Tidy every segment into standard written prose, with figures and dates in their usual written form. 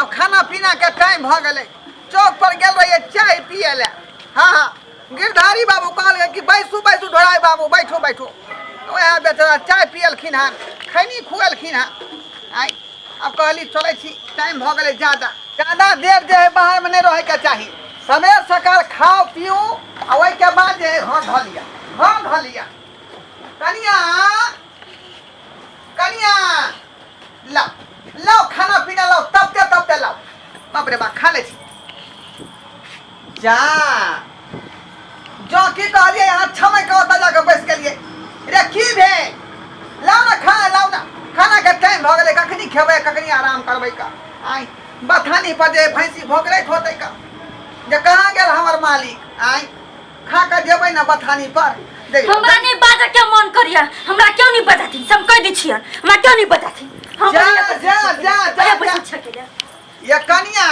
आब खाना पीना के टाइम भऽ गेलै। चौक पर गेल रहियै चाय पिए लए। हाँ हाँ, गिरधारी बाबू कहलकै कि बैसू बैसू ढोराई बाबू, बैठू बैठू। वएह बेचारा चाय पियलखिन हन, खैनी खुएलखिन हन। आइ आब कहली चलै छी, टाइम भऽ गेलै। जादा जादा देर जे है बाहरमे नहि रहैके चाही। सवेर सकाल खाउ पीऊ आ ओहिके बाद जे है घर धऽ लिअ, घर धऽ लिअ। कनिया कनिया, लाओ लाओ खाना पीना लाओ, तबते तबते लाओ। बाप रे बाप, खा ले छी। जा जो की कहलिए यहाँ छमय के ओतऽ जाके बैस गेलिए रे, की भेल? लाओ ना खा, लाओ ना, खाना के टाइम भऽ गेलै। कखनी खेबै, कखनी आराम करबै का? आइ बथानी पर जे भैंसी भोकरैत होतै का जे कहाँ गेल हमर मालिक। आइ खा के जेबै ना बथानी पर। हमरा नहीं बाजा के मन करिया, हमरा क्यों नहीं बजाथिन? सब कह दै छियन, हमरा क्यों नहीं बजाथिन? हम जा, बढ़िया बैसल जा, छियै। जा, जा, बढ़िया जा। बैसल छियै। ये कनिया,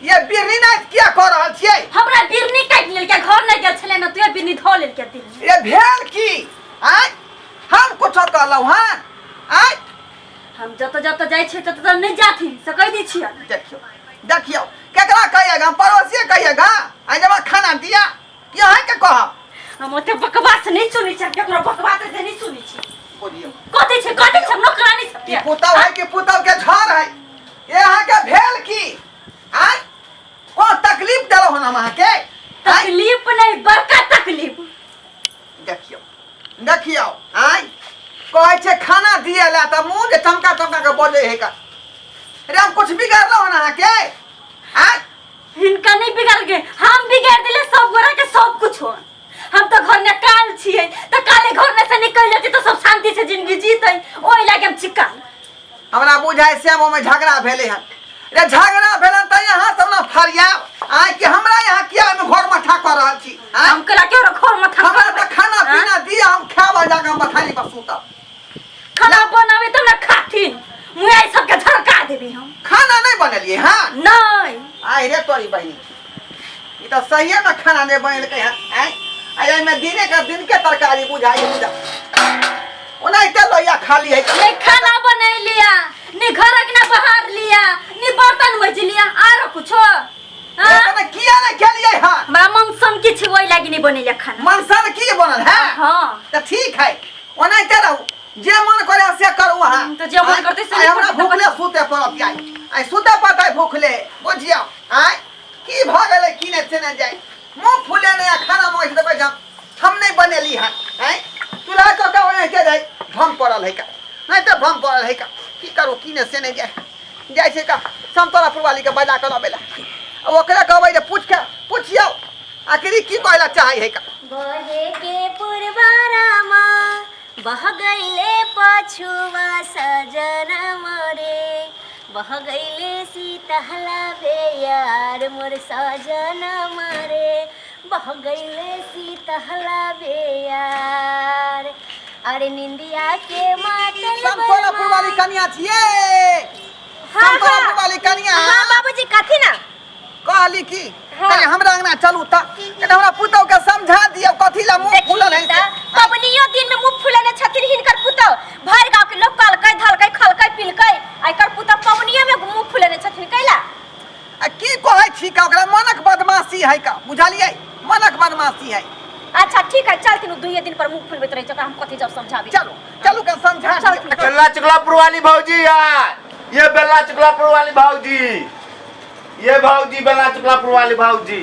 ये बिरनी नहीं किया कह रहल छियै? हमरा बिरनी काटि लेलकै, घर नहीं गेल छलै ना, तू बिरनी धो लेलकै दिन। ये भेल की? आय हम कुछो कहलहुँ हन? आय हम जत जत जाइ छियै तत तत नहीं जाथिन, से कह दै छियन। देखियौ देखियौ, केकरा कहिएगा? पड़ोसिए कहिएगा? आइ जब खाना दिया कि अहाँ के कहब? हम ओते बकवास नहीं सुनै छियै, केकरो बकवास से नहीं सुनै छियै। बुझियौ। कथी छै, कथी छै नौकरानी सबके? ई पुतौ है कि पुतौ के झड़ है? ये अहाँ के भेल की? आय कोन तकलीफ देलहुँ हन हम अहाँके? आँय? तकलीफ नहीं, बड़का तकलीफ। देखियौ देखियौ, आय कहै छै खाना दिए ला तऽ मुँह जे चमका चमका के बजै है का रे, हम कुछ बिगाड़लहुँ हन अहाँके? आय हिनका नहीं बिगाड़ के हम बिगाड़ दिले सब गोरा के सब कुछ हो। हम तो घर में काल छियै त काले घर में से निकल जाती तो सब शांति से जिंदगी जीते, ओइ लागे हम चिकाल। हमरा बुझाइ श्यामो में झगड़ा भेलै हन रे। झगड़ा भेलन तऽ यहाँ सब ना फरियाब आय कि हमरा यहाँ किया ओहिमे घर मठा कऽ रहल छी? आँय? हम कला के घर मठा हमरा करबै? तऽ खाना आँय? पीना दिअ, हम खायब, जाकऽ हम बथानी पर सुतब। खाना बनाबे तब ना खाथिन, मुँह आई सबके झरका देबी हम। खाना नहीं बनेलिए? हाँ। नहीं। आय रे तोरी बहिनी, ई तऽ सहिए में खाना नहीं बनेलकै हन। आय आय एहिमे दिने के दिन के तरकारी बुझाइ बुझा ओनाहिते लोहिया खाली है। नहीं खाना बने लिया, नहीं घर अंगना बहार लिया, नहीं बर्तन मज लिया, आरो कुछो? हाँ? तने किया नहीं खेलिए? हाँ। हमरा मनसन की छै, ओहि लागी नहीं बनेलिया खाना। मनसन की बनल है? हाँ। तऽ ठीक है, ओनाहिते रहू, जे मन करे से करू अहाँ। तऽ जे मन करतै से आइ हमरा करतै। भूखले सुते पड़त आइ, आइ सुते पड़त आइ भूखले। बुझियौ आइ की भऽ गेलै की नहि से नहि जाय, मुँह फूले नहि आ खाना मंगै छै तऽ कहै छै हम नहि बनेली हन। आँय, चूल्हा चौका ओनाहिते रहै, भम पड़ल है का, नहि तऽ भम पड़ल है का। की करू की नहि से नहि जाय। जाइ छै का समतोलापुर वालीके बजा कऽ लबै लए, ओकरे कहबै जे पूछ के पुछियौ आखिर की कहै लए चाहै है का। बहे के पुरबारामा बह गईले पछुआ सजन मोरे, बह गईले सीतहला बेयार मोर सजन मारे, बह गईले सीतहला बेयार। अरे निंदिया के मातल। समतोलापुर वाली कनिया छियै? हाँ, समतोलापुर हाँ। वाली कनिया? हाँ बाबूजी, कथी ना कहली की हाँ। कनि हमरा अंगना चलू तऽ कनि हमरा पुतहु के समझा दियौ, कथी ला मुंह फूलल है से। पबनियो दिन में मुंह फुलेने छथिन हिनकर पुतहु। भरि गांव के लोग कहलकै धलकै खलकै पिलकै, आ एकर पुतहु पबनियो में मुंह फुलेने छथिन कैला? आ की कहै छी का, ओकरा मनक बदमाशी है का, बुझलियै? मनक बदमाशी है। अच्छा ठीक है, चलथिन। दुइये दिन पर मुंह फुलबैत रहै छै, ओकरा हम कथी जाउ समझाबी। चलू चलू के समझा दियौ। बेला चुकलापुर वाली भौजी यार, ये बेला चुकलापुर वाली भौजी, ये भौजी, बेला चुकलापुर वाली भौजी,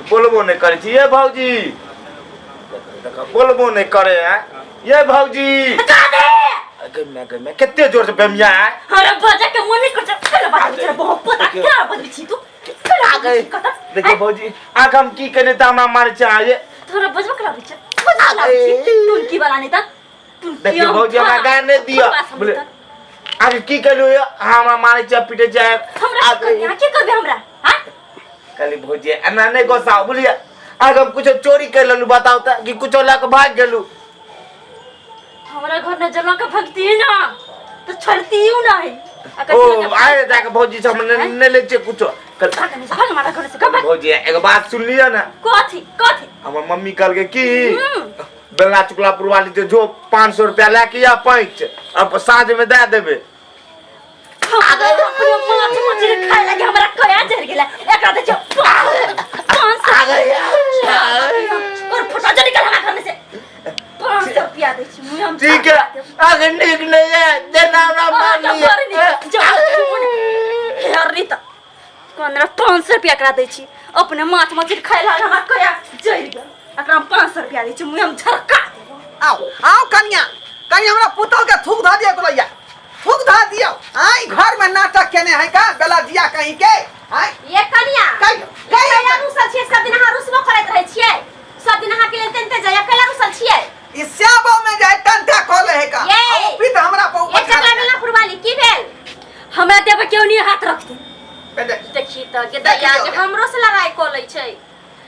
बोलबो नहीं करे छी ये भौजी। देखो बोलबो नहीं करे हैं ये भौजी। गई मैं, गई मैं, कितने जोर से बेमिया है। अरे बजा के मन नहीं करता, चलो बात चलो, बहुत पता क्या बदली छी तू? आ गए। देखियो भौजी, आख हम की कने त हमरा मारे छै ये। थोड़ा बजबो करा छै, बजबो करा छै तुलकी वाला नहीं त तुलकी। देखियो भौजी, हमरा गाय नहीं दिया बोले, आगे की कहलु ये? हमरा मारे छै, पीटे छै। हमरा की करबे? की करबे हमरा? हां। कहली भौजी, एना नहीं गोसाओ बोलिए। आगे हम कुछ चोरी कर लेलु बताओ त, कि कुछ ला के भाग गेलु? हमरा घर में जला के भगती ना तो छोड़ती हूं नहीं। ओ आए जाके भौजी से हम नहीं ले छियै कुछो। कल भाग हमारा घर से, कब? भौजी, एगो बात सुन लिअ ना। कथी कथी? हमर मम्मी कहलकै कि बेला चुकलापुर वाली जे जो 500 रुपया लए के या पैंच अब साँझ में दए देबे। अपने माछ गेला एकरा दे छो 500 और फटा जो निकल हमरा घर में से 500 रुपया दे छी मुँह हम ठीक है अगर नीक नहीं है देना हमरा मान लिया यार पंद्रह 500 रुपया एकरा दै छी अपने माछ मछली खाइ ला हमरा कया जरि गेल एकरा हम 500 रुपया दै छी मुँह हम झरका देबो। आओ आओ कनिया कनि हमरा पुतहु के थूक धऽ दियौ गोलैया थूक धऽ दियौ आइ घर में नाटक केने है का बेला जिया कहीं के आइ ये कनिया कहियो, ये कहियो। कैला रुसल छियै सब दिन अहाँ रुसबो करैत रहै छियै सब दिन अहाँ के लेल तेनते जाइया कैला रुसल छियै ई श्याबो में जाय टंटा खोले है का ये। आ ओ पीत हमरा पर ये ऊपर चकला बेलना पुरवाली की भेल हमरा देह पर केओ नहीं हाथ रखते देखी तऽ के दैया के हमरो से लड़ाई कऽ लै छै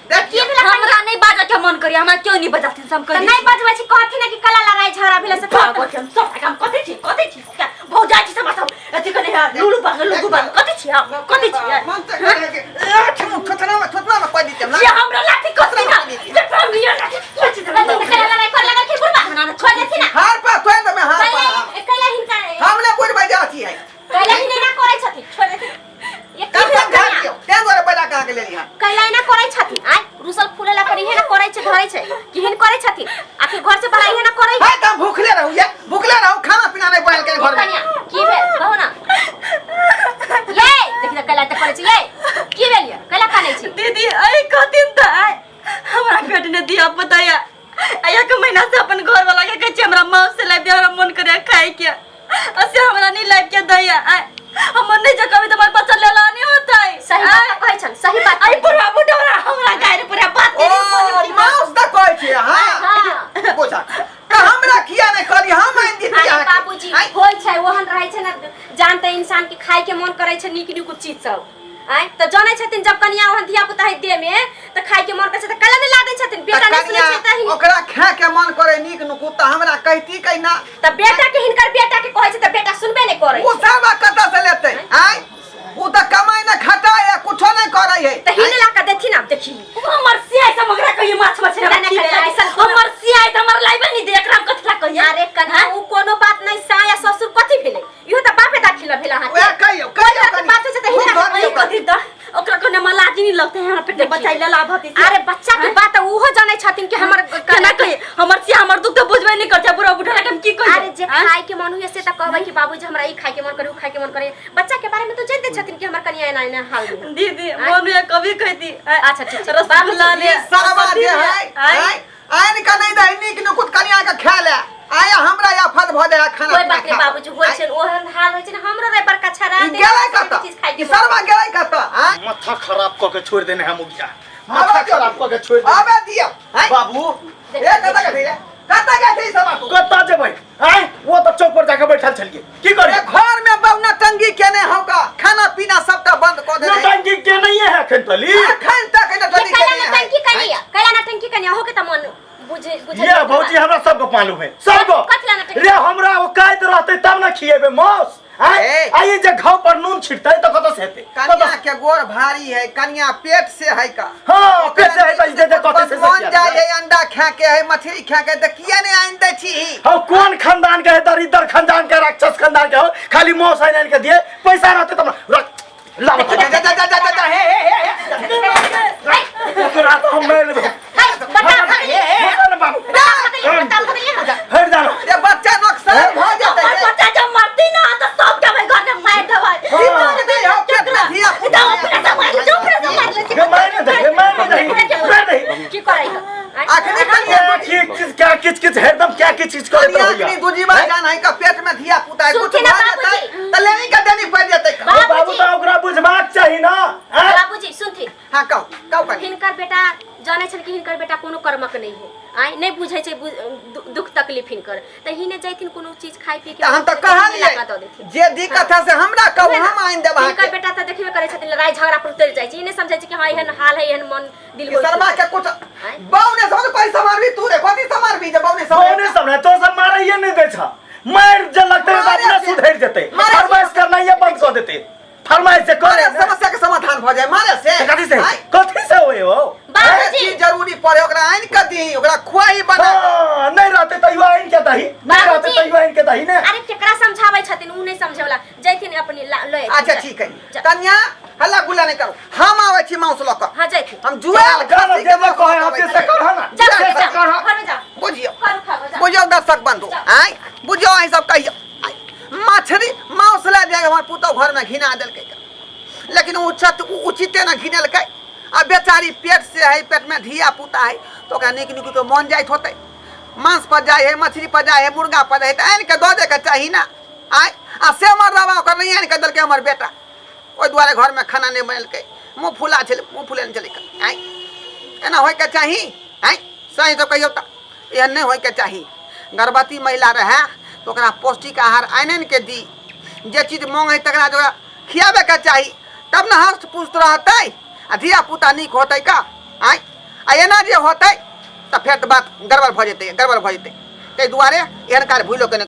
देखियो की भेलै हमरा नहीं बाजऽ के मन करी हमरा केओ नहीं बजाथिन से हम तऽ कहि नहि बजबै छी कहथिन ने कि कला लड़ाई झगड़ा भेलै से पागल छी हम सब काम कथी छी कथी छी भौजाई छी सब सब अथी कने है लुलु बांग लुगु बांग कथी छी हम कथी छी मन तऽ करे के ए ठुमु थुथना में थुथना में पड़ी देम ये हमरा लाठी कथी ना ये हम ये लाठी कथी तऽ कैला लड़ाई कर लगल कि बुढ़बा हमरा छोड़ देथिन ना हार पा तोड़ दे में हार पा कैला कैला हिनका हमने बुढ़ बजाती है कैला ही ना करै छथिन छोड़ देथिन ये की कम भेल समझा कनिया? दियो तें दुआरे पैदा कहाँ के लेली हन कैला एना करै छथिन आय रुसल फूले ला पर इहे ना करै छै धरै छै केहन करै छथिन आखिर घर से बाहर इहे ना करै है त भूखले रहू ये भूखले रहू खाना पीना नहीं बनल के घर में कनिया की भेल कहू ना ये देखि त कैला त करै छै ये की भेल ये कैला कानै छी दीदी ऐ कहथिन त आय हमरा पेट ने दिया बताया आ एक महीना से अपन घर वाला के कहै छी हमरा मांस से लाबि दे हमरा मन करे खाए के आ से हमरा नहीं लाबि के दैया आय हमर नहीं जे कभी तुम्हार बच्चा लेला नहीं होता है सही बात कहै छन सही बात आई बुढ़वा बुढ़वा हमरा गायर पूरा बात ओ नहीं मांस त कहै छी हां हां बोझा त हमरा किया नहीं कहली हम आनि दिती अरे अहाँके। बाबूजी आँय, होय छै ओहन रहै छै ने जानते इंसान के खाय के मन करै छै नीक नीक चीज सब आँय तऽ जानै छथिन जब कनिया ओहन धिया पुता है देह में तऽ खाय के मन करै छै तऽ कैला नहि ला दै छथिन त बेटा नहि सुनै कनिया छै तऽ हिन- ओकरा खाय के मन करे नीक नुकु त हमरा कहती कहिना तऽ बेटा के हिनकर बेटा के कहै छै तऽ बेटा सुनबे नहि करै ओ छै सब कतऽ से लेतै आँय ओ तऽ कमाई ने खटाय आ कुछो नहीं करै है तऽ हिन ला कऽ देथिन आब देखी हमर सियाई से मगरा कहिए माछ मछली नहि, नहि, हमरा नहि, ऐसन हमर सियाई त हमर लाइबे नहीं दे एकरा हम कथि ला कहिए अरे कन्हा उ कोनो बात नहि साया ससुर कथी भेलै इहो तऽ बापे दाखिल भेल अहाँके ओएह कहियौ कहियौ कोइ कनि। बात होइ छै तऽ हिनका खूब अरे कथी त ओकरा कोने में लाज नहीं लगते है हमरा पेट में बच्चा ले लाभ होती अरे बच्चा के बात उहो जानै छथिन कि हमर केना कहिए हमर सिया हमर दुख त बुझबे नहीं करते बुढ़ा बुढ़ा के हम की कहिए अरे जे खाए के मन हुए से त कहबै कि बाबूजी हमरा ई खाए के मन करे उ खाए के मन करे बच्चा के बारे में तो जानते छथिन कि हमर कनिया एना एना हाल में दीदी मन में कभी कहती अच्छा, ठीक छै। रसगुल्ला ले ई सरवा जे है आँय आनि के नहीं दही नीक नुकुत कनिया के खा ले आया हमरा आफत भऽ जाय खाना कोई पीना बात नहीं खा। बाबूजी होइ छै ओहन हाल होइ छै ने हमरो रे बड़का छड़ा ई गेलै कतऽ चीज खाए के ई सरवा गेलै कतऽ आँय माथा खराब कऽ के छोड़ि देने है मुखिया माथा आबे दियौ। खराब कऽ के छोड़ि देने। आबे दियौ आँय बाबू ए कतऽ गेलै रे कतऽ गेलै ई सरवा तू कतऽ जेबै आँय ओ तऽ चौक पर जाके बैठल छलियै की ए करी घर में बहुना टंगी केने हौ का खाना पीना सबटा बंद कऽ देने नौटंकी के नहीं है एखन तली अखन तक ये नटंगी कैला केने है नटंकी कनिया कैला नटंकी कनिया हो के त मन बुझे बुझे ये भौजी हमरा सबको मालूम है सबको कथी ला नटंकी? रे हमरा वो कायद रहते तब ना खिएबे मौस आँय ए। आ ई जे घाव पर नून छिटतै तऽ कतऽ से हेतै कनिया कतऽ के गोर भारी है कनिया पेट से है का हाँ पेट से है तऽ ई जे जे कतऽ से मन जाय है अंडा खा के है मछली खा के तऽ किया नहीं आनि दै छी हम कोन खानदान के है दरिद्र खानदान के राक्षस खानदान के हो खाली मौस आनि आनि के दिए पैसा रहते तब ना रख ला बता जा जा जा जा जा जा हे हे हे हे ओकरा तो हम मारि लेबै हाय बता भगली बता ना बाबू बता भगली बता भगली हटि जा ना। ये बच्चा नुकसान भऽ जेतै हमर बच्चा जब मरती ना तो सब के भाई घर में मार देबै दिमाग दे हो पेट में धिया पुता अपने से मार ले अपने से मार ले गे मारि ने दही, गे मारि ने दही, मारि दही। की करै है अखनी कनिया क्या किच किच क्या किच किच हरदम क्या किच किच करैत कनिया रहैया अखनी दूजी बार जान है का पेट में धिया पुता है कुछ सुनथिन ना भऽ जेतै बाबूजी। तऽ लेनी के देनी पड़ि जेतै ओ बाबू बाबूजी तऽ ओकरा बुझबाक चाही ना आँय? बाबूजी सुनथिन हाँ कहू कहू कनिया हिनकर बेटा जानै छन कि हिनकर बेटा कोनो कर्मक नहि है आइ नहि बुझै छै दुख तकलीफ हिनकर तऽ हिने जैथिन कोनो चीज खाय पी के तऽ हम तऽ दऽ कहलियै देथिन जे दिक्कत है से हमरा कहू उहे ना, हम आनि देब हिनकर अहाँके बेटा तऽ देखबे करै छथिन लड़ाई झगड़ा पर उतरि जाइ छै ई नहि समझै छै कि हँ एहन हाल है एहन मन दिल ई होइ शर्मा छै के कुछ बाउने सब कोई समारबी तू रे कथी समारबी जे बाउने सब कौने सब ने तो सब मारैये नहीं दै छ मारि जे लगतै तऽ मारे अपने से। सुधरि जेतै मारे से। फरमाइश करनाइये बंद कऽ देतै फरमाइश से करे मारे समस्या के समाधान भऽ जाय मारे से कथी से आँय, कथी से होय हो बाबूजी चीज जरूरी पड़े ओकरा आनि के दी ओकरा खुआई बना हाँ, नहीं रहते तैयो आइन के दही नहीं रहते बाबूजी। तैयो आइन के दही ने अरे केकरा समझाबै छथिन उ नहि समझे वाला जैथिन अपने लऽ अयथिन। अच्छा ठीक है जा। कन्या हल्ला गुल्ला नहीं करू हम आबै छी मांस लऽ कऽ हां जाय हम जुआल जा ना खस्सी जे के जे मांस कहे लऽ हम कऽ से से आबै छी। कर ना जा से जा से कर घर में जा बुझियौ घर खाबो जा बुझियौ दर्शक बंधु आँय बुझियौ अहीं सब कहियौ आँय, मछली मांस लए जाय हमर पुतहु घरमे घिना देलकै लेकिन उचित उचिते ने घिनेलकै आ बेचारी पेट से है पेटमे धिया पुता है तऽ ओकरा नीक नीक के मन जाइत होतै मांस पर जाइ है मछली पर जाइ है मुर्गा पर जाइ है तऽ आनि कऽ दऽ दैके चाही ने आँय आ से मरदबा ओकर नहि आनि कऽ देलकै हमर बेटा ओहि दुआरे घरमे खाना नहि बनेलकै मुँह फुला छलै मुँह फुलेने छलै आँय एना होइके चाही आँय सही तऽ कहियौ तऽ एहन नहि होइके चाही गर्भवती महिला रहए तऽ ओकरा पौष्टिक आहार आनि आनिके दी जे चीज माँगै तकरा ओकरा खियाबैके चाही तब ने हष्ट पुष्ट रहतै आ धिया पुता नीक होतै का आँय आ एना जे होतै तऽ फेर तऽ बात गड़बड़ भऽ जेतै गड़बड़ भऽ जेतै ताहि दुआरे एहन कार्य भूलो के नहि।